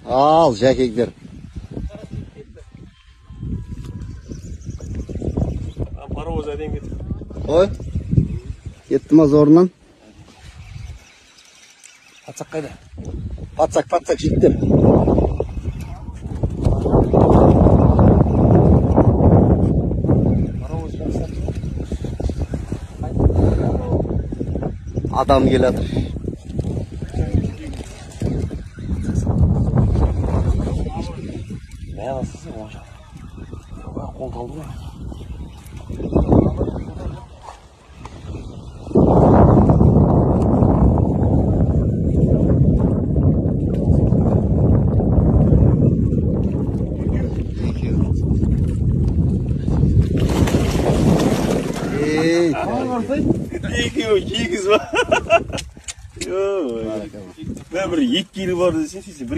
Ал, жәкеңдер. Паровоз әден кетті. Ой. Кетті ма зорынан? Патсақ қайда? Патсақ, патсақ, жігіттер. Адам келатыр. Қол талды ғой. Екеуі егіз ба? Бір 2 келі бар десең, 1